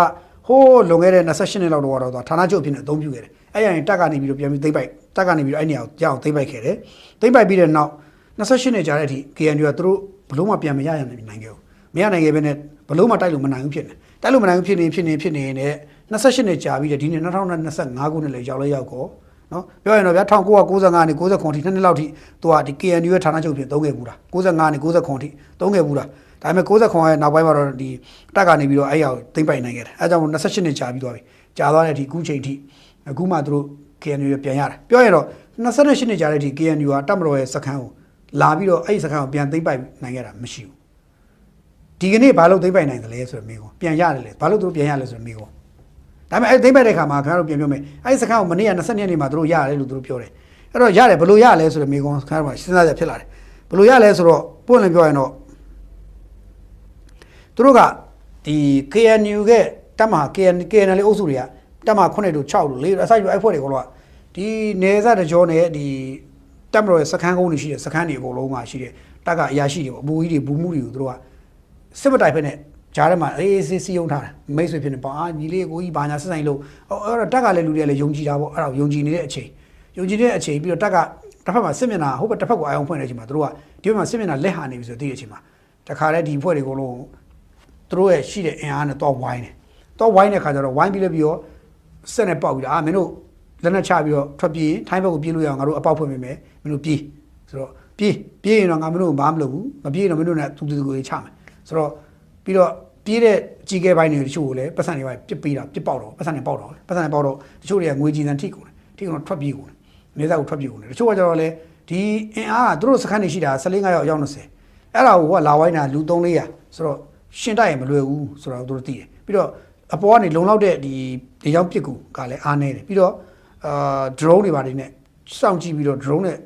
ဟိုးလွန်ခဲ့တဲ့ နှစ်ဆယ့်ရှစ်နှစ်လောက်တော့ သူက ဌာနချုပ်အဖြစ်နဲ့ အသုံးပြုခဲ့တယ် အဲ့ရရင် တပ်ကနေပြီးတော့ ပြန်ပြီးသိမ်းပိုက် တပ်ကနေပြီးတော့ အဲ့နေရာကို ရအောင်သိမ်းပိုက်ခဲ့တယ် သိမ်းပိုက်ပြီးတဲ့နောက် နှစ်ဆယ့်ရှစ်နှစ်ကြာတဲ့အထိ KNU က သူတို့ ဘယ်လိုမှ ပြန်မရနိုင်ခဲ့ဘူး မရနိုင်ခဲ့ဘဲနဲ့ ဘယ်လိုမှ တိုက်လို့မနိုင်ဘူးဖြစ်နေ တိုက်လို့မနိုင်ဘူးဖြစ်နေ ဖြစ်နေ ဖြစ်နေနဲ့ နှစ်ဆယ့်ရှစ်နှစ်ကြာပြီးတဲ့ ဒီနှစ် နှစ်ထောင်နှစ်ဆယ့်ငါးခုနှစ်လည်း ရောက်လည်းရောက်ကော နော် ပြောရရင်တော့ဗျာ ထောင်ကိုးရာကိုးဆယ့်ငါးကနေ ကိုးဆယ့်ခုနှစ် နှစ်နှစ်လောက်ထိ သူက ဒီ KNU ရဲ့ ဌာနချုပ်အဖြစ် သုံးခဲ့ဘူးတာ ကိုးဆယ့်ငါးကနေ ကိုးဆယ့်ခုနှစ်ထိ သုံးခဲ့ဘူးတာ ဒါပေမဲ့ ကိုးဆယ့်ခုနှစ်ရဲ့ နောက်ပိုင်းမှာတော့ ဒီ တပ်ကနေပြီးတော့ အဲ့ရကို သိမ်းပိုက်နိုင်ခဲ့တယ် အဲဒါကြောင့်မို့ နှစ်ဆယ့်ရှစ်နှစ်ကြာပြီးသွားပြီ ကြာသွားတဲ့အထိ အခုချိန်ထိ အခုမှသူတို့ KNU ပြန်ရတယ် ပြောရရင်တော့ နှစ်ဆယ့်ရှစ်နှစ်ကြာတဲ့အထိ KNU က တပ်မတော်ရဲ့ စခန်းကို လာပြီးတော့ အဲ့ဒီစခန်းကို ပြန်သိမ်းပိုက်နိုင်ခဲ့တာ မရှိဘူး ဒီကနေ့ ဘာလို့သိမ်းပိုက်နိုင်သလဲဆိုတဲ့မေးခွန်း ပြန်ရတယ်လဲ ဘာလို့သူတို့ပြန်ရလဲဆိုတဲ့မေးခွန်း ဒါပေမဲ့ အဲ့သိမ်းပိုက်တဲ့အခါမှာ ခင်ဗျားတို့ပြန်ပြောမယ် အဲ့စခန်းကို မနေ့က နှစ်ဆယ့်နှစ်ရက်နေ့မှာ သူတို့ရတယ်လို့ သူတို့ပြောတယ် အဲ့တော့ ရတယ် ဘယ်လိုရလဲဆိုတဲ့မေးခွန်း ခင်ဗျားတို့မှာ စဉ်းစားစရာဖြစ်လာတယ် ဘယ်လိုရလဲဆိုတော့ ပွင့်လင်းပြောရရင်တော့ သူတို့က ဒီ KNU ရဲ့ တပ်မဟာ KN KNLA အုပ်စုတွေက တပ်မဟာခုနှစ်တို့ခြောက်တို့လေးတို့ အစရှိတဲ့ အဲ့အဖွဲ့တွေအကုန်လုံးက ဒီနယ်စပ်တကြောနဲ့ ဒီ တပ်မတော်ရဲ့ စခန်းကုန်းတွေရှိတဲ့ စခန်းတွေအကုန်လုံးမှာရှိတဲ့ တပ်ကအရာရှိတွေပေါ့ ဗိုလ်ကြီးတွေ ဗိုလ်မှူးတွေကို သူတို့က စစ်မတိုက်ဘဲနဲ့ ကြားထဲမှာ အေးအေးဆေးဆေး စည်းရုံးထားတာ မိတ်ဆွေဖြစ်နေပေါ့ အာ ညီလေး အကိုကြီး ဘာညာ ဆက်ဆံရေးလုပ် အဲ့တော့ တပ်ကလည်း လူတွေကလည်း ယုံကြည်တာပေါ့ အဲ့ဒါကို ယုံကြည်နေတဲ့အချိန် ယုံကြည်နေတဲ့အချိန် ပြီးတော့ တပ်က တစ်ဖက်မှာ စစ်မျက်နှာ ဟိုဘက်တစ်ဖက်ကို အာရုံဖွင့်တဲ့အချိန်မှာ သူတို့က ဒီဘက်မှာ စစ်မျက်နှာ လဲဟနေပြီဆို သိတဲ့အချိန်မှာ တခါတည်း ဒီအဖွဲ့တွေအကုန်လုံး သူတို့ရဲ့ရှိတဲ့အင်အားနဲ့ သွားဝိုင်းတယ်။ သွားဝိုင်းတဲ့အခါကျတော့ ဝိုင်းပြီးလည်းပြီးတော့ စက်နဲ့ပေါက်ပြီးတော့ အာ မင်းတို့ လက်နက်ချပြီးတော့ ထွက်ပြေးရင် ထိုင်းဘက်ကို ပြေးလို့ရအောင် ငါတို့အပေါက်ဖွင့်ပေးမယ် မင်းတို့ပြေး ဆိုတော့ ပြေး ပြေးရင်တော့ ငါမင်းတို့ကို ဘာမှမလုပ်ဘူး မပြေးရင်တော့ မင်းတို့နဲ့ သူသူကိုယ်ကိုယ်ချမယ် ဆိုတော့ ပြီးတော့ ပြေးတဲ့ အကြီးအကဲပိုင်းတွေ တချို့ကိုလည်း ပိုက်ဆံတွေ ဘာတွေ ပစ်ပေးတာ ပစ်ပေါက်တော့ ပိုက်ဆံတွေ ပေါက်တော့ ပိုက်ဆံတွေ ပေါက်တော့ တချို့တွေက ငွေကြေးသံ ထိကုန်တယ် ထိကုန်တော့ ထွက်ပြေးကုန်တယ် နယ်စပ်ကို ထွက်ပြေးကုန်တယ် တချို့ကကျတော့လည်း ဒီအင်အားက သူတို့စခန်းတွေရှိတာ ဆယ့်လေးငါးယောက် အယောက်နှစ်ဆယ် အဲ့ဒါကို ဟိုက လာဝိုင်းတာ လူသုံးလေးရာ ဆိုတော့ ယှဉ်တိုက်ရင် မလွယ်ဘူးဆိုတာကို သူတို့သိတယ် ပြီးတော့ အပေါ်ကနေ လုံလောက်တဲ့ ဒီ လေကြောင်းပစ်ကူကလည်း အားနည်းတယ် ပြီးတော့ အာ drone တွေ ဘာတွေနဲ့ စောင့်ကြည့်ပြီးတော့ drone နဲ့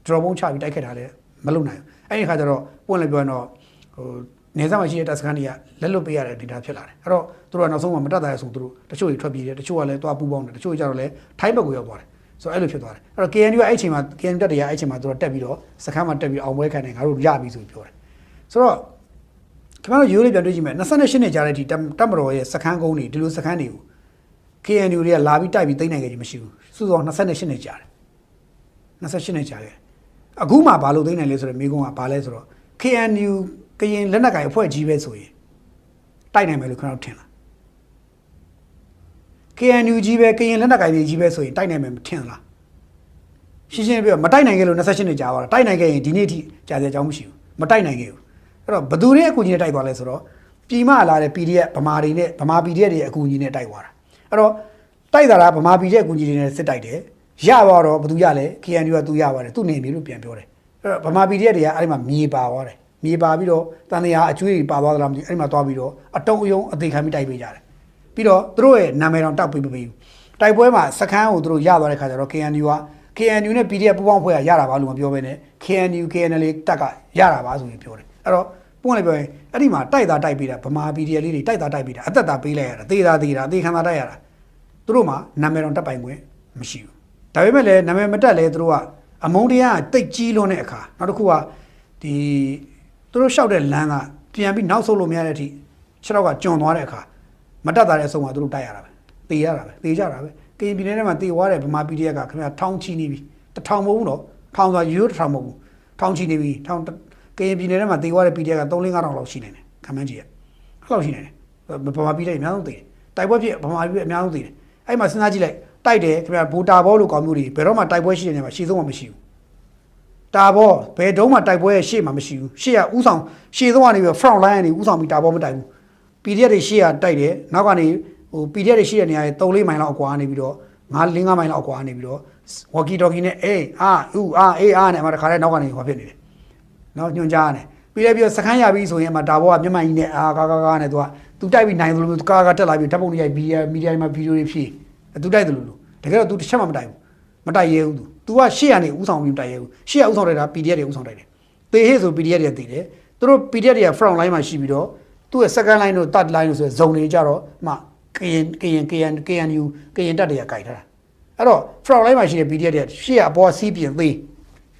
drone bomb ချပြီး တိုက်ခိုက်တာလည်း မလုပ်နိုင်ဘူး အဲ့ဒီအခါကျတော့ ပွင့်လင်းပြောရင်တော့ ဟို နယ်စပ်မှာရှိတဲ့ တပ်စခန်းတွေက လက်လွှတ်ပေးရတဲ့ အနေအထား ဖြစ်လာတယ် အဲ့တော့ သူတို့က နောက်ဆုံးမှာ မတတ်နိုင်အောင်ဆို သူတို့ တချို့တွေ ထွက်ပြေးတယ် တချို့ကလည်း သွားပူးပေါင်းတယ် တချို့ကျတော့လည်း ထိုင်းဘက်ကို ရောက်သွားတယ် ဆိုတော့ အဲ့လိုဖြစ်သွားတယ် အဲ့တော့ KNU က အဲ့ချိန်မှာ KNU တပ်တွေက အဲ့ချိန်မှာ သူတို့ တက်ပြီးတော့ စခန်းမှာ တက်ပြီးတော့ အောင်ပွဲခံတယ် ငါတို့ ရပြီဆိုပြီး ပြောတယ် ဆိုတော့ ခင်ဗျားတို့ ရိုးရိုးလေး ပြန်တွေးကြည့်မယ် နှစ်ဆယ့်ရှစ်နှစ်ကြာတဲ့အထိ တပ် တပ်မတော်ရဲ့ စခန်းကုန်းတွေ ဒီလိုစခန်းတွေကို KNU တွေက လာပြီး တိုက်ပြီး သိမ်းနိုင်ခဲ့ခြင်း မရှိဘူး စုစုပေါင်း နှစ်ဆယ့်ရှစ်နှစ်ကြာတယ် နှစ်ဆယ့်ရှစ်နှစ်ကြာခဲ့တယ် အခုမှ ဘာလို့ သိမ်းနိုင်လဲဆိုတဲ့ မေးခွန်းက ဘာလဲဆိုတော့ KNU ကရင်လက်နက်ကိုင်အဖွဲ့ကြီးပဲဆိုရင် တိုက်နိုင်မယ်လို့ ခင်ဗျားတို့ ထင်လား KNU ကြီးပဲ ကရင်လက်နက်ကိုင်တွေကြီးပဲဆိုရင် တိုက်နိုင်မယ် မထင်လား ရှင်းရှင်းပြော မတိုက်နိုင်ခဲ့လို့ နှစ်ဆယ့်ရှစ်နှစ်ကြာသွားတာ။ တိုက်နိုင်ခဲ့ရင် ဒီနေ့ထိ ကြာစရာအကြောင်းမရှိဘူး။ မတိုက်နိုင်ခဲ့ဘူး။ အဲ့တော့ ဘယ်သူတွေအကူအညီနဲ့တိုက်သွားလဲဆိုတော့ ပြည်မလာတဲ့ PDF ဗမာတွေနဲ့ ဗမာ PDF တွေအကူအညီနဲ့တိုက်သွားတာ။ အဲ့တော့ တိုက်တာက ဗမာ PDF အကူအညီတွေနဲ့ စစ်တိုက်တယ်။ ရသွားတော့ ဘယ်သူရလဲ။ KNU က သူရပါတယ်။ သူ့နယ်မြေလို့ပြန်ပြောတယ်။ အဲ့တော့ ဗမာ PDF တွေက အဲ့ဒီမှာ မြေပါသွားတယ်။ မြေပါပြီးတော့ သံသရာအကြွေးတွေပါသွားသလားမသိဘူး။ အဲ့ဒီမှာသွားပြီးတော့ အတုံးအယိုးအသေခံပြီးတိုက်ပေးကြတယ်။ ပြီးတော့ သူတို့ရဲ့နာမည်တောင်တပ်ပေးမပေးဘူး။ တိုက်ပွဲမှာ စခန်းကို သူတို့ရသွားတဲ့ခါကျတော့ KNU က KNU နဲ့ PDF ပူးပေါင်းအဖွဲ့က ရတာပါလို့ မပြောဘဲနဲ့ KNU KNLA တပ်က ရတာပါဆိုပြီး ပြောတယ်။ အဲ့တော့ ပွင့်ပွင့်လင်းလင်းပြောရင် အဲ့ဒီမှာ တိုက်သာတိုက်ပေးတာ ဗမာ PDF လေးတွေ တိုက်သာတိုက်ပေးတာ အသက်သာပေးလိုက်ရတာ သေသာသေတာ သေခံသာတိုက်ရတာ သူတို့မှာ နာမည်တောင်တပ်ပိုင်ခွင့်မရှိဘူး။ ဒါပေမဲ့လည်း နာမည်မတပ်လည်း သူတို့က အမုန်းတရားသိပ်ကြီးလွန်းတဲ့အခါ နောက်တစ်ခုက ဒီ သူတို့လျှောက်တဲ့လမ်းက ပြန်ပြီးနောက်ဆုတ်လို့မရတဲ့အထိ ခြေထောက်ကကျွံသွားတဲ့အခါ မတတ်သာတဲ့အဆုံးမှာ သူတို့တိုက်ရတာပဲ။ သေရတာပဲ။ သေကြတာပဲ။ ကရင်ပြည်နယ်ထဲမှာ သေသွားတဲ့ ဗမာ PDF က ခင်ဗျာ ထောင်ချီနေပြီ။ တစ်ထောင်မဟုတ်ဘူးနော်။ ထောင်ဆိုတာ ရိုးရိုးတစ်ထောင်မဟုတ်ဘူး။ ထောင်ချီနေပြီ။ ထောင်၊ ကရင်ပြည်နယ်ထဲမှာ သေသွားတဲ့ PDF က သုံးလေးငါးထောင်လောက်ရှိနိုင်တယ်။ ခန့်မှန်းခြေက အဲ့လောက်ရှိနိုင်တယ်။ ဗမာ PDF အများဆုံးသေတယ်။ တိုက်ပွဲဖြစ် ဗမာ PDF အများဆုံးသေတယ်။ အဲ့မှာ စဉ်းစားကြည့်လိုက်။ တိုက်တယ် ခင်ဗျာ ဗိုလ်တာဘီလိုကောင်မျိုးတွေ ဘယ်တော့မှ တိုက်ပွဲရှိတဲ့နေရာမှာ ရှေ့ဆုံးမှာ မရှိဘူး။ တာဘီ ဘယ်တုန်းမှ တိုက်ပွဲရဲ့ရှေ့မှာ မရှိဘူး။ ရှေ့က ဦးဆောင်၊ ရှေ့ဆုံးကနေပြီးတော့ front line ကနေ ဦးဆောင်ပြီး တာဘီမတိုက်ဘူး။ PDF တွေရှေ့ကတိုက်တယ်။ နောက်ကနေ ဟို PDF တွေရှိတဲ့နေရာတွေ သုံးလေးမိုင်လောက်အကွာကနေပြီးတော့ ငါးလေးငါးမိုင်လောက်အကွာကနေပြီးတော့ walkie talkie နဲ့ အေး အာ အူ အာ အေး အာ နဲ့ အမတခါတည်း နောက်ကနေ ဟိုဖြစ်နေတယ်။ နော် ညွှန်ကြားနေ။ ပြီးလည်းပြီးတော့ စခန်းရပြီးဆိုရင် အမတာဘီက မျက်မှန်ကြီးနဲ့ အာ ကာကာကာနဲ့ သူက သူတိုက်ပြီးနိုင်သလိုမျိုး ကာကာတက်လာပြီး ဓာတ်ပုံတွေရိုက် media media တွေမှာ video တွေဖြည့် သူတိုက်သလိုလို။ တကယ်တော့ သူတစ်ချက်မှမတိုက်ဘူး။ မတိုက်ရဲဘူးသူ။ သူကရှေ့ကနေ ဦးဆောင်ပြီးမတိုက်ရဲဘူး။ ရှေ့ကဦးဆောင်တိုက်တာ PDF တွေဦးဆောင်တိုက်တယ်။ သေဟ့ဆို PDF တွေကသေတယ်။ သူတို့ PDF တွေက front line မှာရှိပြီးတော့ သူ့ရဲ့ second line တို့ third line တို့ဆိုတဲ့ zone တွေကြတော့မှ ကရင် ကရင် KN KNU ကရင်တပ်တွေက ကိုင်ထားတာ။ အဲ့တော့ front line မှာရှိတဲ့ PDF တွေက ရှေ့ကအပေါ်က စီးပြင်သေ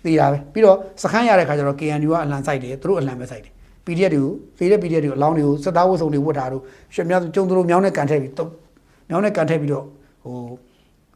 သေတာပဲ။ ပြီးတော့ စခန်းရတဲ့ခါကျတော့ KNU ကအလံစိုက်တယ်။ သူတို့အလံပဲစိုက်တယ်။ PDF တွေကို သေတဲ့ PDF တွေကို အလောင်းတွေကို စစ်သားဝတ်စုံတွေဝတ်ထားတို့ ရွှေမြောင်းကျုံးသလို မြောင်းနဲ့ကန်ထည့်ပြီး သုတ် မြောင်းနဲ့ကန်ထည့်ပြီးတော့ ဟို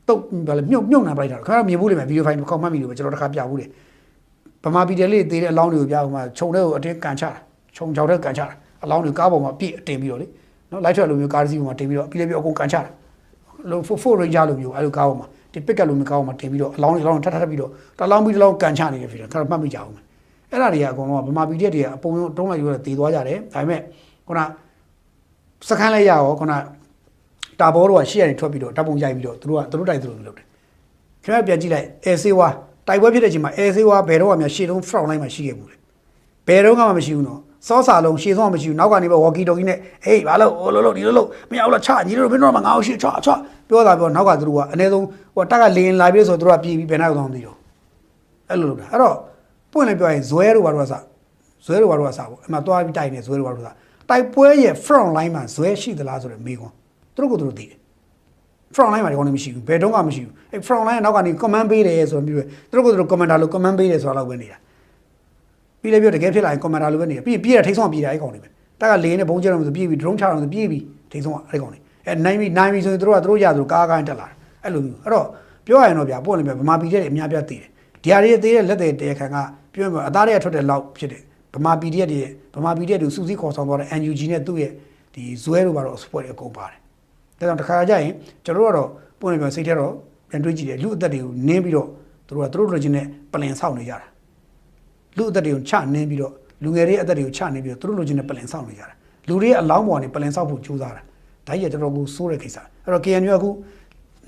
သုတ် ဘာလဲ မြုပ် မြုပ်နှံပလိုက်တာ။ ခင်ဗျားတို့မြင်ဘူးလိမ့်မယ် video file တစ်ခေါက်မှတ်မိလို့ပဲ ကျွန်တော်တစ်ခါပြဘူးတယ်။ ဗမာ PDF လေးသေတဲ့အလောင်းတွေကိုဗျာ ဟိုမှာ ခြုံထဲကိုအတင်းကန်ချတာ။ ခြုံချောက်ထဲကန်ချတာ။ အလောင်းတွေကားပေါ်မှာပြည့်တင်ပြီးတော့လေ နော် လိုက်ထွက်လိုမျိုး ကားတစ်စီးပေါ်မှာတင်ပြီးတော့ ပြီးလည်းပြီး အကုန်ကန်ချတာ။ လို့ Ford Ford Ranger လိုမျိုး အဲ့လိုကားပေါ်မှာ တင် pickup လိုမျိုးကားပေါ်မှာတင်ပြီးတော့ အလောင်းတွေ အလောင်းတွေ ထပ်ထပ်ထပ်ပြီးတော့ တစ်လောင်းပြီးတစ်လောင်း ကန်ချနေတယ် video ခင်ဗျားတို့မှတ်မိကြအောင်မယ်။ အဲ့ဒါတွေကအကုန်လုံးက ဗမာ PDF တွေကအပုံရုံးအတုံးလိုက်ယူတော့သေသွားကြတယ်။ ဒါပေမဲ့ ခုန စခန်းလည်းရရော ခုန တာဘီတို့က ရှေ့ကနေထွက်ပြီးတော့ ဓာတ်ပုံရိုက်ပြီးတော့ သူတို့က သူတို့တိုက်သူတို့လုပ်တယ်။ ခင်ဗျားတို့ပြန်ကြည့်လိုက် အဲဆေးဝါး တိုက်ပွဲဖြစ်တဲ့အချိန်မှာ အဲဆေးဝါး ဘယ်တော့မှ ရှေ့ဆုံး front line မှာရှိခဲ့ဘူးလေ။ ဘယ်တော့မှ မရှိဘူးနော်။ စောစာလုံး ရှေ့ဆုံးမှာ မရှိဘူး။ နောက်ကနေပဲ walkie talkie နဲ့ ဟေး ဘာလို့ ဟိုလိုလို ဒီလိုလို မင်းအောင်လို့ ချညီတို့ မင်းတို့မှာ ငါ့ကို ရှေ့ချ ချ ပြောတာ ပြော နောက်က သူတို့က အနည်းဆုံး ဟို တက်က လေယာဉ် လာပြီဆို သူတို့က ပြေးပြီး ဘယ်နားကို သွားမသိတော့ဘူး။ အဲ့လိုလုပ်တာ။ အဲ့တော့ ပွင့်လင်းပြောရင် ဇွဲတို့ ဘာတို့ကစ ဇွဲတို့ ဘာတို့ကစပေါ့။ အဲ့မှာ သွားပြီး တိုက်နေ ဇွဲတို့ ဘာတို့ကစ တိုက်ပွဲရဲ့ front line မှာ ဇွဲရှိသလားဆိုတဲ့ မေးခွန်း။ သူတို့ကိုယ်သူတို့ သိတယ်။ front line မှာ ဒီကောင်တွေ မရှိဘူး။ ဘယ်တုန်းက မရှိဘူး။ အဲ့ front line က နောက်ကနေ command ပေးတယ်ဆိုတော့ ပြီးပဲ သူတို့ကိုယ်သူတို့ commander လို့ command ပေးတယ်ဆိုတာလောက်ပဲ နေတာ။ ပြီးလည်းပြီးတော့ တကယ်ဖြစ်လာရင် commander လိုပဲ နေတာ။ ပြီးရင် ပြေးတာ ထိပ်ဆုံးက ပြေးတာ အဲ့ကောင်တွေပဲ။ တက်က လေယာဉ်နဲ့ ဗုံးကြဲတော့မှ သူ ပြေးပြီ drone ချတော့မှ သူ ပြေးပြီ ထိပ်ဆုံးက အဲ့ကောင်တွေ။ အဲ့ နိုင်ပြီ နိုင်ပြီဆိုရင် သူတို့က သူတို့ ရသလို ကားကားနဲ့ တက်လာတာ။ အဲ့လိုမျိုး။ အဲ့တော့ ပြောရရင်တော့ဗျာ ပွင့်လင်းပြော ဗမာ PDF တွေ အများအပြား သေတယ်။ ဒီဟာတွေ သေတဲ့ လက်သည် တရားခံက ပြောရင် အသားတွေက ထွက်တဲ့ လောက် ဖြစ်တယ်။ ဗမာ PDF တွေ ဗမာ PDF တွေ စုစည်း ခေါ်ဆောင်သွားတဲ့ NUG နဲ့ သူ့ရဲ့ ဒီ ဇွဲတို့ ဘာတို့ အဖွဲ့တွေ အကုန်ပါတယ်။ ဒါကြောင့် တစ်ခါကျရင် ကျွန်တော်တို့ကတော့ ပွင့်လင်းပြော စိတ်ထဲတော့ ပြန်တွေးကြည့်တယ်။ လူ့အသက်တွေကို နင်းပြီးတော့ သူတို့က သူတို့လိုချင်တဲ့ plan ဆောက်နေကြတာ။ လူ့အသက်တွေကို ချနင်းပြီးတော့ လူငယ်တွေရဲ့ အသက်တွေကို ချနင်းပြီးတော့ သူတို့လိုချင်တဲ့ plan ဆောက်နေကြတာ။ လူတွေရဲ့ အလောင်းပေါ်ကနေ plan ဆောက်ဖို့ ကြိုးစားတာ။ ဒါကြီးက တော်တော်ကို ဆိုးတဲ့ ကိစ္စ။ အဲ့တော့ KNU က အခု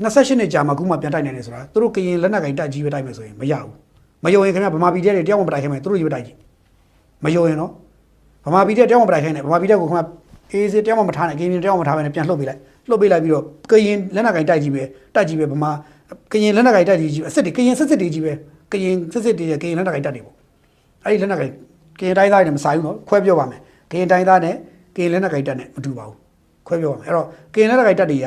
နှစ်ဆယ့်ရှစ်နှစ်ကြာမှ အခုမှ ပြန်တိုက်နိုင်တယ်ဆိုတာ သူတို့ ကရင်လက်နက်ကိုင်တပ်ကြီးပဲ တိုက်မယ်ဆိုရင် မရဘူး။ မယုံရင် ခင်ဗျာ ဗမာ PDF တွေ တယောက်မှ မတိုက်ခိုက်နဲ့ သူတို့ကြီးပဲ တိုက်ကြည့်။ မယုံရင်နော်။ ဗမာ PDF တယောက်မှ မတိုက်ခိုက်နဲ့ ဗမာ PDF ကို ခင်ဗျာ အေးဆေး တယောက်မှ မထားနဲ့ ကရင်ပြည်နယ် တယောက်မှ မထားဘဲနဲ့ ပြန်လှုပ်ပေးလိုက်။ လှုပ်ပေးလိုက်ပြီးတော့ ကရင်လက်နက်ကိုင်တပ်ကြီးပဲ တပ်ကြီးပဲ ဗမာ ကရင်လက်နက်ကိုင်တပ်ကြီးကြီးပဲ အစစ်တွေ ကရင်စစ်စစ်တွေကြီးပဲ ကရင်စစ်စစ်တွေရဲ့ ကရင်လက်နက်ကိုင်တပ်တွေပေါ့။ အဲ့ဒီလက်နက်ကိုင် ကရင်တိုင်းရင်းသားတွေနဲ့ မဆိုင်ဘူးနော်။ ခွဲပြောပါမယ်။ ကရင်တိုင်းရင်းသားနဲ့ ကရင်လက်နက်ကိုင်တပ်နဲ့ မတူပါဘူး။ ခွဲပြောပါမယ်။ အဲ့တော့ ကရင်လက်နက်ကိုင်တပ်တွေက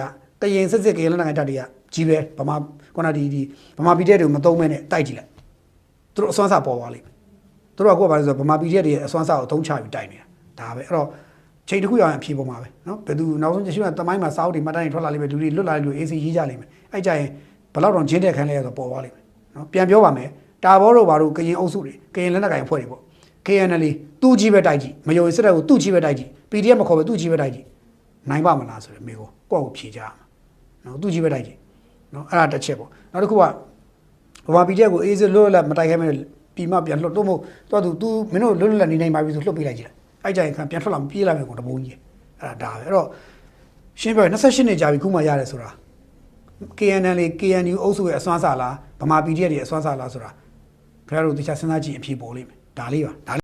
ကရင်စစ်စစ် ကရင်လက်နက်ကိုင်တပ်တွေက ကြီးပဲ ဗမာ ခုနဒီ ဒီ ဗမာ PDF တွေကို မသုံးဘဲနဲ့ တိုက်ကြည့်လိုက်။ သူတို့ အစွမ်းစပေါ်သွားလိမ့်မယ်။ သူတို့က အခုက ဘာလဲဆိုတော့ ဗမာ PDF တွေရဲ့ အစွမ်းစကို အသုံးချပြီး တိုက်နေတာ။ ဒါပဲ။ အဲ့တော့ ချိန်တစ်ခုရောက်ရင် အဖြေပေါ်မှာပဲနော်။ ဘယ်သူ နောက်ဆုံး ရရှိမှ သမိုင်းမှာ စာအုပ်တွေ မှတ်တမ်းတွေ ထွက်လာလိမ့်မယ်။ လူတွေ လွတ်လာတဲ့ လူတွေ အေးဆေး ရေးကြလိမ့်မယ်။ အဲ့ကြရင် ဘယ်လောက်တောင် ကျဉ်းထဲ ခံလိုက်ရသော် ပေါ်သွားလိမ့်မယ်နော်။ ပြန်ပြောပါမယ်။ တာဘီတို့ ဘာတို့ ကရင်အုပ်စုတွေ ကရင်လက်နက်ကိုင်အဖွဲ့တွေပေါ့။ KNLA သူကြီးပဲ တိုက်ကြည့်။ မယုံရင် စစ်တပ်ကို သူကြီးပဲ တိုက်ကြည့်။ PDF မခေါ်ပဲ သူကြီးပဲ တိုက်ကြည့်။ နိုင်ပါ့မလားဆိုတဲ့ မေးခွန်း ကိုယ့်ကိုယ် ဖြေကြရမှာနော်။ သူကြီးပဲ တိုက်ကြည့်နော်။ အဲ့ဒါတစ်ချက်ပေါ့။ နောက်တစ်ခုက ဗမာ ပီၣ်တီၣ်အဲၣ် ကို အေးအေးဆေးဆေး လွတ်လပ်လပ် မတိုက်ခိုက်ဘဲနဲ့ ပြည်မပြန်လွှတ်ပေးဖို့ သူ့ဟာသူ သူ မင်းတို့ လွတ်လွတ်လပ်လပ် နေနိုင်ပါပြီဆို လွှတ်ပေးလိုက်ကြည့်လိုက် အဲဒါကျရင် ခင်ဗျာ ပြန်ထွက်လာ မပြေးလာပဲကို တဘိကြီး အဲ့ဒါ ဒါပဲ အဲ့တော့ ရှင်းပြောရင် နှစ်ဆယ့်ရှစ်နှစ်ကြာပြီ အခုမှရတယ်ဆိုတာ KNLA KNU အုပ်စုရဲ့ အစွမ်းအစလား ဗမာ ပီၣ်တီၣ်အဲၣ် ရဲ့ အစွမ်းအစလားဆိုတာ ခင်ဗျားတို့ သေချာစဉ်းစားကြည့် အဖြေပေါ်လိမ့်မယ် ဒါလေးပါ ဒါလေး